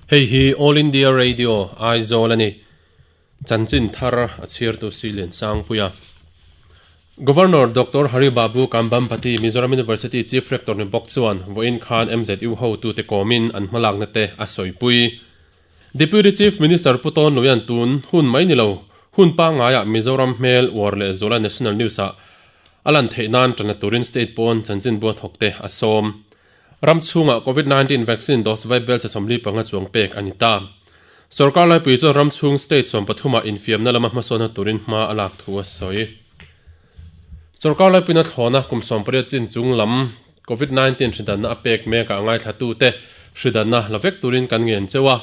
Hei hi All India Radio, Aizawl a ni. Chanchin thar a chhiartu si Liansangpuia. Governor Doctor Hari Babu Kambhampati, Mizoram University Chief Rector ni bawk chuan vawiin khan MZU hotute kawmin an hmalakna te a sawipui. Deputy Chief Minister Pu Tawn Luian tun hun mai ni lo, hun pangngaiah Mizoram hmel uar leh zuala National News-ah a lan theih nan tanna turin state pawn chanchinbua thawkte a sawm. Ram chhungah Covid 19 vaccine dose vai bel che 45 chuang pek a ni ta. Sorkar laipui chuan ram chhung state 13 ah infiamna lama hmasawnna turin hma a lak thu a sawi. Sorkar laipuina thlawna kum 18 chin chung lam Covid 19 hridanna a pek mekah ngaithlatute hridanna la vek turin kan ngen cheu a.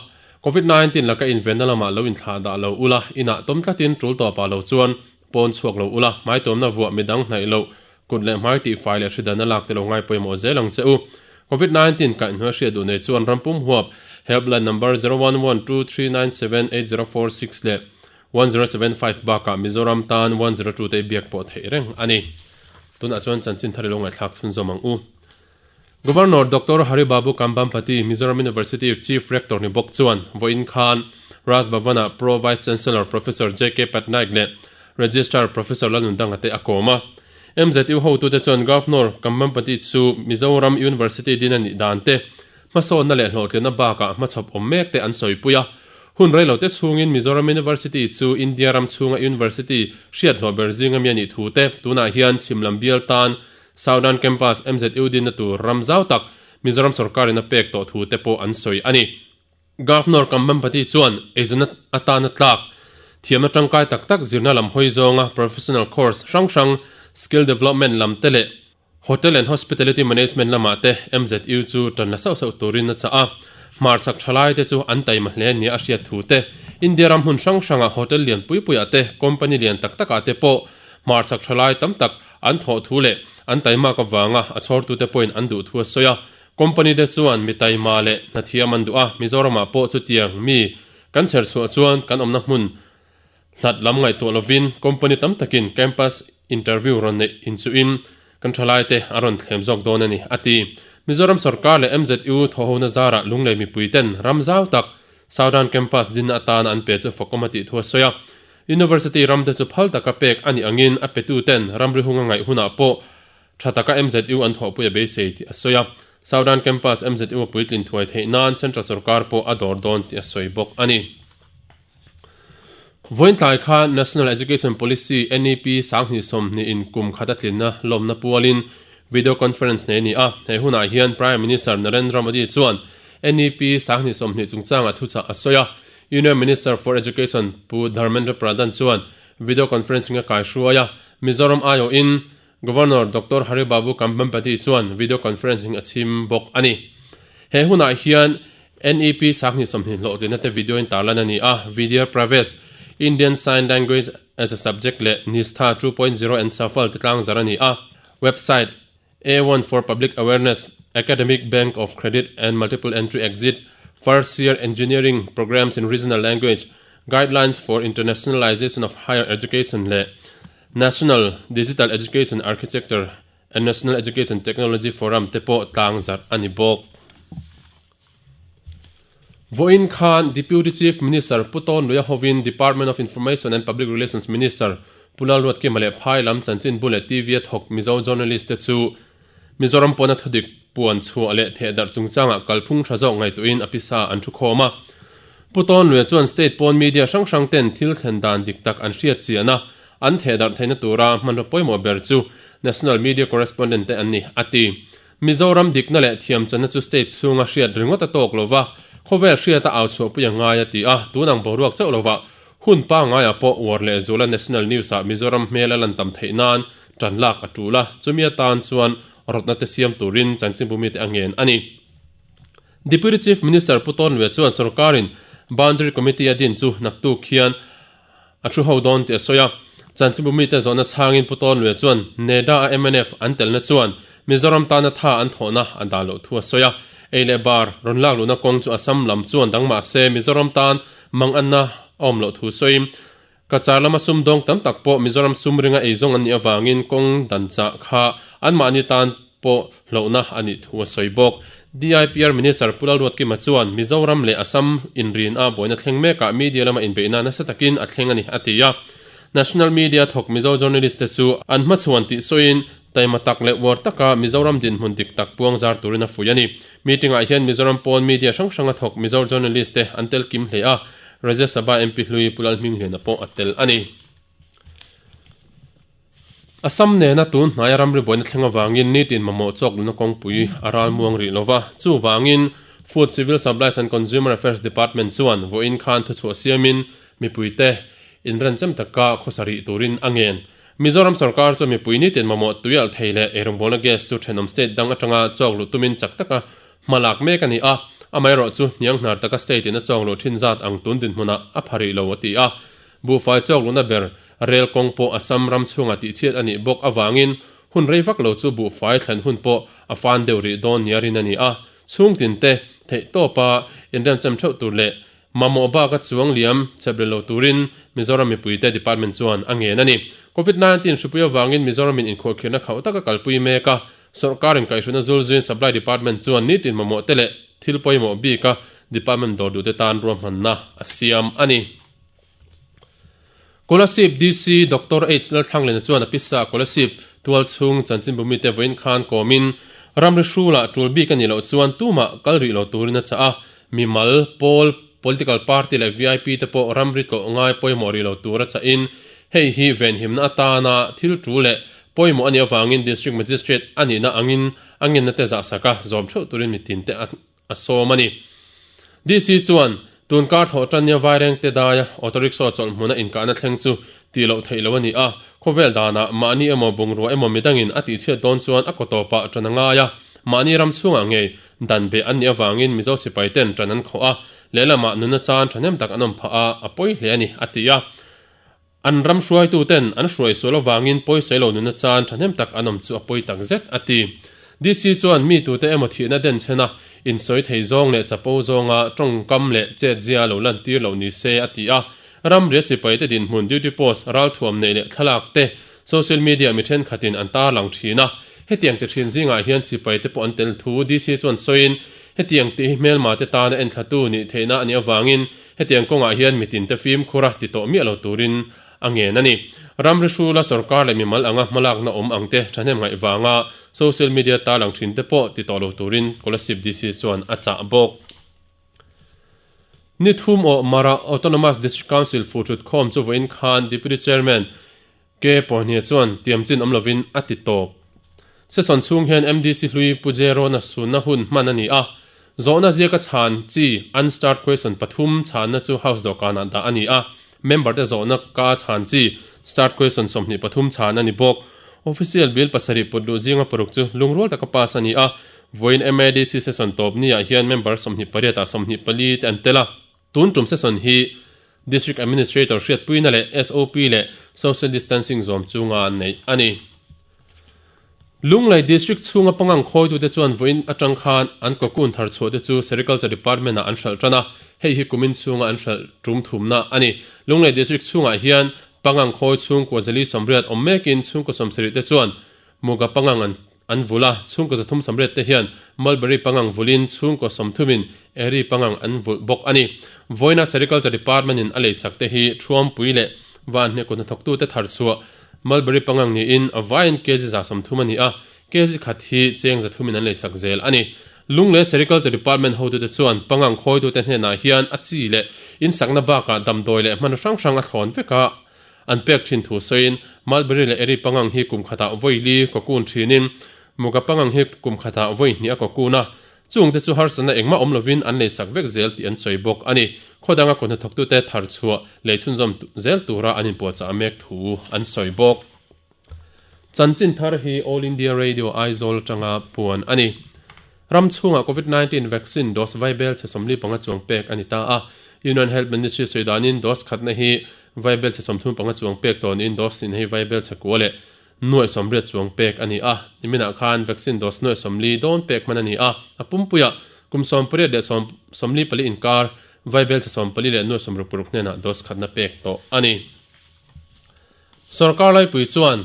Covid 19 laka invenna lamah lo inthlah dah lo ula, inah tawm tlatin tul tawpah lo chuan pawn chhuak lo ula, hmaitawmna vuah midang hnaih loh Kut leh hmai tihfai leh hridanna lak te lo ngai pawimawh zel ang che u. Covid 19 kaihhnuai hriat duh nei chuan rampum huap helpline number 0112397804 leh 1075 bakah Mizoram tan 102 te i biak pawh theih reng a ni. Tunah chuan chanchin thar i lo ngaihthlak chhunzawm ang u. Governor Doctor Hari Babu Kambhampati, Mizoram University Chief Rector ni bawk chuan vawiin khan Raj Bhavan-ah Pro Vice Chancellor Professor JK Patnaik leh Registrar Professor Lalnundanga te a kawm a. MZU hotute chuan Governor Kambhampati chu Mizoram University din a nih dan te, hmasawnna leh hlawhtlinna bakah hmachhawp awm mek te an sawipui a. Hun reilote chhungin Mizoram University chu India ram chhunga University hriat hlawh ber zinga mi a nih thu te, tunah hian chhimlam bial tan Southern Campus MZU dinna tur ram zau tak Mizoram sorkarin a pek tawh thu te pawh an sawi a ni. Governor Kambhampati chuan eizawnna atana tlak, thiamna tangkai tak tak zirna lam hawi zawnga professional course hrang hrang, skill development lam te leh Hotel and Hospitality Management lamah te MZU chu tan la sauh sauh turin a chah a. Hmarchhak thalai te chu an taima hle nia a hriat thu te, India ram hmun hrang hranga hotel lian pui puiah te, company lian tak takah te pawh hmarchhak thalai tam tak an thawh thu leh an taimak avanga a chhawrtute pawhin an duh thu a sawi a. Company te chuan mi taima leh hnathiam an duh a, Mizoramah pawh chutiang mi kan chher chhuah chuan kan awmna hmun hlat lam ngaihtuah lovin company tam takin campus interview rawn neih inchuhin kan thalaite an rawn thlem zawk dawn a ni, a ti. Mizoram sorkar leh MZU thawhhona zarah Lunglei mipuiten ram zau tak Southern Campus dinna atana an pe chu fakawm a tih thu a sawi a. University ramte chu phal taka pek a nih angin a petuten ramri hunga ngaih hunah pawh tha taka MZU an thawhpui a beisei tih a sawi a. Southern Campus MZU a puitlin thuai theih nan Central sorkar pawh a dawr dawn tih a sawi bawk a ni. Vawiin tlai khan National Education Policy, NEP, 2020 in kum khat a tlinna lawmna pualin video conference nei a ni a. He hunah hian Prime Minister Narendra Modi chuan NEP 2020 chungchangah thuchah a sawi a. Union Minister for Education Pu Dharmendra Pradhan chuan video conferencing a kaihruai a. Mizoram aiawhin Governor Doctor Hari Babu Kambhampati chuan video conferencing a chhim bawk a ni. He hunah hian NEP 2020 hlawhtlinna te video in tarlan a ni a, Vidya Pravesh, Indian Sign Language as a Subject leh Nistha 2.0 and Safal te tlangzar a ni a. Website, A1 for Public Awareness, Academic Bank of Credit and Multiple Entry Exit, First Year Engineering Programs in Regional Language, Guidelines for Internationalization of Higher Education leh National Digital Education Architecture and National Education Technology Forum te pawh tlangzarh a ni bawk. Vawiin khan Deputy Chief Minister Pu Tawn Luia hovin Department of Information and Public Relations Minister Pu Lalruatkima leh Phai lam chanchinbu leh TV a thawk Mizo journalist te chu Mizoram pawna thudik puan chhuah leh thehdarh chungchangah kalphung tha zawk ngaihtuahin a pisa an thu khawm a. Pu Tawn Luia chuan state pawn media hrang hrang ten thil thlen dan dik tak an hriat chian a, an thehdarh theihna tura hmanraw pawimawh ber chu National Media Correspondent te an ni, a ti. Mizoram dikna leh thiamchanna chu state chhunga hriat ringawt a tawk lova, khawvel hriata au chhuahpui a ngai a ti a, tun ang boruak chauh lovah hun pangaiah pawh uar leh zula National News-ah Mizoram hmel a lan tam theih nan tan lak a tul a, chumi atan chuan rawtna te siam turin chanchinbu mite a ngen a ni. Deputy Chief Minister Pu Tawn Lue chuan sorkarin Boundary Committee a din chu naktuk hian A thu ho dawn tih a sawi a. Chanchinbu mite zawhna chhangin Pu Tawn Lue chuan NEDA a mnf an telna chuan Mizoram tana tha an thawhna a dah loh thu a sawi a. Ei leh bar rawn lak luhna kawng chu Assam lam chuan dang mah se Mizoram tan manganna a awm loh thu sawiin Cachar lama sumdawng tam tak pawh Mizoram sum ringa eizawng an nih avangin kawng dan chah kha anmahni tan pawh hlauhna a nih thu a sawi bawk. DIPR Minister Pu Lalruatkima chuan Mizoram leh Assam inrin a buaina thleng mekah media lama inbeihna nasa takin a thleng a ni, a ti a. National media thawk Mizo journalist te chu an hmachhuan tih sawiin taima tak leh uar taka Mizoram dinhmun dik tak puang zar turin a fuih a ni. Meeting-ah hian Mizoram pawn media hrang hranga thawk Mizo journalist te an tel kim hle a, Rajya Sabha MP hlui Pu Lalhmingliana pawh a tel a ni. Assam nena tun hnaia ramri buaina thleng avangin nitin mamawh chawk luna kawngpui a ral muang rih lova. Chuvangin Food, Civil Supplies and Consumer Affairs Department chuan vawiin khan thuchhuah siamin mipuite inrenchem taka khawsa rih turin a ngen. Mizoram sorkar chuan mipui nitin mamawh tuialh thei leh eirawngbawlna gas chu thenawm state dang atanga chawk luh tumin chak taka hma lak mek a ni a, amaherawhchu hnianghnar taka state in a chawk luh thin zat ang tun dinhmunah a pha rih lo a ti a. Buhfai chawk luhna ber Rel kawng pawh Assam ram chhungah tihchhiat a nih bawk avangin hun rei vak lo chu buhfai thlen hun pawh a fan deuh rih dawn nia rin a ni a. Chhungtin te theih tawpa inremchem theuh tur leh mamawh baka chuang liam chep rel lo turin Mizoram mipuite department chuan a ngen a ni. Covid 19 hripui avangin Mizoramin inkhuahkhirhna khauh taka kalpui mek a, sawrkarin kaihhruina zulzuiin Supply Department chuan nitin mamawh te leh thil pawimawh bika department dawr duhte tan ruahmanna a siam a ni. Kolasib DC Doctor H Lalthlanglena chuan a pisa Kolasib tualchhung chanchinbumite vawiin khan kawmin ramri hrulah tul bik a nih loh chuan tumah kal rih lo turin a chah a, mimal, pawl, political party leh vip te pawh ramri tlawh ngai pawimawh rih lo tur a chahin hei hi venhimna atana thil tul leh pawimawh a nih avangin District Magistrate a nihna angin a ngenna te zahsaka zawm theuh turin mitinte a sawm a ni. DC chuan tun kar thawh tania Vairengte daia auto rickshaw chawlh hmuna inkahna thleng chu tih loh theih loh a ni a, khawvel danah mahni emaw bungrua emaw midangin a tihchhiat dawn chuan a kaw tawpah tan a ngai a, mahni ram chhungah ngei dan beh an nih avangin Mizo sipai ten tan an khawh a, lehlamah nuna chan thahnem tak an awm phah a, a pawi hle a ni, a ti a. An ram hruaituten an hruai sual avangin pawisawi lo nuna chan thahnem tak an awm chu a pawi tak zet, a ti. DC chuan mi tute emaw thihna denchhen a, insawi thei zawng leh chapo zawnga tawngkam leh chetzia lo lantir loh ni se, a ti a. Ramria sipaite dinhmun duty post ralthuam neih leh thlalak te social media mi thenkhatin an tarlang thin a. Hetiang ti thin zingah hian sipaite pawh an tel thu DC chuan sawiin, hetiang tih hi hmelmate tana enthlatu nih theihna a nih avangin Hetiang kawngah hian mitinte fimkhur a ti tawh miah lo turin a ngen a ni. Ramri hrula sorkar leh mimal anga hmalakna awm ang te thahnem ngaih vanga social media tarlang thin te pawh ti tawh lo turin Kolasib DC chuan a chah bawk. Ni thum aw Mara Autonomous District Council fuhthut khawm chu vawiin khan Deputy Chairman Ke pawhnia chuan tiamchin awm lovin a ti tawp. Session chhung hian MDC hlui Pu Jeron-a sunna hun hman a ni a. Zawhna ziaka chhan chi unstarred question pathum chhanna chu House dawhkanah dah a ni a. Member te zawhna ka chhan chi starred question 23 chhan a ni bawk. Official bill pasarih put luh zinga paruk chu lungrual taka pass a ni a. Vawiin MADC session tawp niah hian member 28 ah 24 te an tel a. Tun tum session hi District Administrator hriatpuina leh SOP leh Social Distancing zawm chunga neih a ni. Lunglei District chhunga pangang khawitute chuan vawiin atang khan an cocoon thar chhuah te chu Sericulture Department ah an hralh tan a, hei hi kumin chhunga an hralh tum thumna a ni. Lunglei District chhungah hian pangang khawi chhungkua zali sawmriat awm mekin chhungkaw sawmsarih te chuan Muga pangang an An vul a, chhungkaw zathum samriat te hian mulberry pangang vulin chhungkaw sawmthumin eri pangang an vulh bawk a ni. Vawiina Sericulture Department in a leisak te hi Thuampui leh Vanhne kut hnathawktute thar chhuah mulberry pangang niin a vaiin kg 130 a ni a, kg khat hi cheng zathumin an leisak zel a ni. Lunglei Sericulture Department hotute chuan pangang khawitute hnenah hian a chi leh insakna bakah damdawi leh hmanraw hrang hrang a thlawn vek a, An pek thin thu sawiin, Mulberry leh Eri pangang hi kum khatah vawi li cocoon thinin, Muga pangang hi kum khatah vawi hnih a cocoon a. Chungte chu harsatna engmah awm lovin an leisak vek zel tih an sawi bawk a ni. Khaw danga kut hnathawktute thar chhuah lei chhunzawm zel tura an inpuahchah mek thu an sawi bawk. Chanchin thar hi All India Radio Aizawl atanga puan a ni. Ram chhungah Covid 19 vaccine dose vaibel chhe 45 chuang pek a ni ta a. Union Health Ministry sawi danin dose khatna hi vaibel chhe 35 chuang pek tawh niin dose hnihna hi vaibel chhe kua leh nuaih 80 chuang pek a ni a. Niminah khan vaccine dose nuaih 40 dawn pek hman a ni a. A pumpuiah kum 18 leh 44 inkar vaibel chhe 14 leh nuaih 66 hnenah dose khatna pek tawh a ni. Sorkar laipui chuan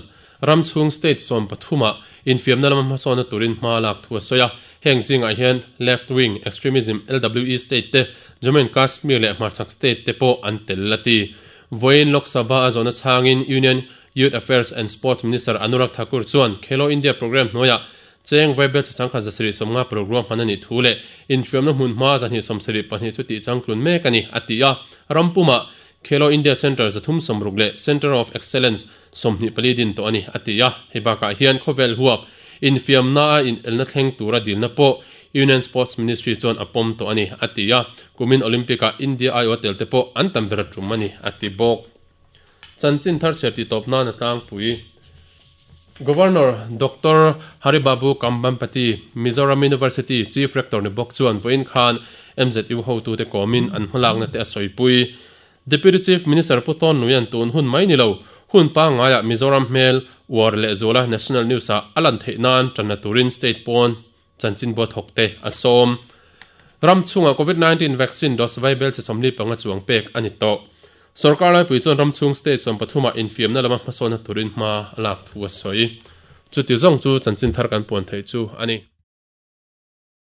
ram chhung state 13 ah infiamna lama hmasawnna turin hma lak thu a sawi a. Heng zingah hian Left Wing Extremism, LWE, state te, Jammu and Kashmir leh hmarchhak state te pawh an tel a ti. Vawiin Lok Sabha a zawhna chhangin Union Youth Affairs and Sports Minister Anurag Thakur chuan Khelo India programme hnuaiah cheng vaibel chachangkhat 750 program hman a nih thu leh infiamna hmun hma 272 chu tihchangtlun mek a ni, a ti a. Ram pumah Khelo India Centre 360 leh Centre of Excellence 24 din tawh a ni, a ti a. Hei bakah hian khawvel huap infiamna a inelna thleng tura dilna pawh Union Sports Ministry chuan a pawm tawh a ni, a ti a. Kumin Olympic-ah India aiawh tel te pawh an tam ber a tum a ni, a ti bawk. Chanchin thar chhiar tih tawp nan a tlangpui. Governor Doctor Haribabu Kambhampati, Mizoram University Chief Rector ni bawk chuan vawiin khan MZU hotute kawmin an hmalakna te a sawipui. Deputy Chief Minister Pu Tawn Nuian tun hun mai ni lo, hun pangngaiah Mizoram hmel uar leh zuala National News-ah a lan theih nan tanna turin state pawn chanchinbua thawkte a sawm. Ram chhungah Covid 19 vaccine dose vaibel che 45 chuang pek a ni tawh. Sorkar laipui chuan ram chhung state 13 ah infiamna lama hmasawnna turin hma a lak thu a sawi. Chuti zawng chu chanchin thar kan puan theih chu a ni.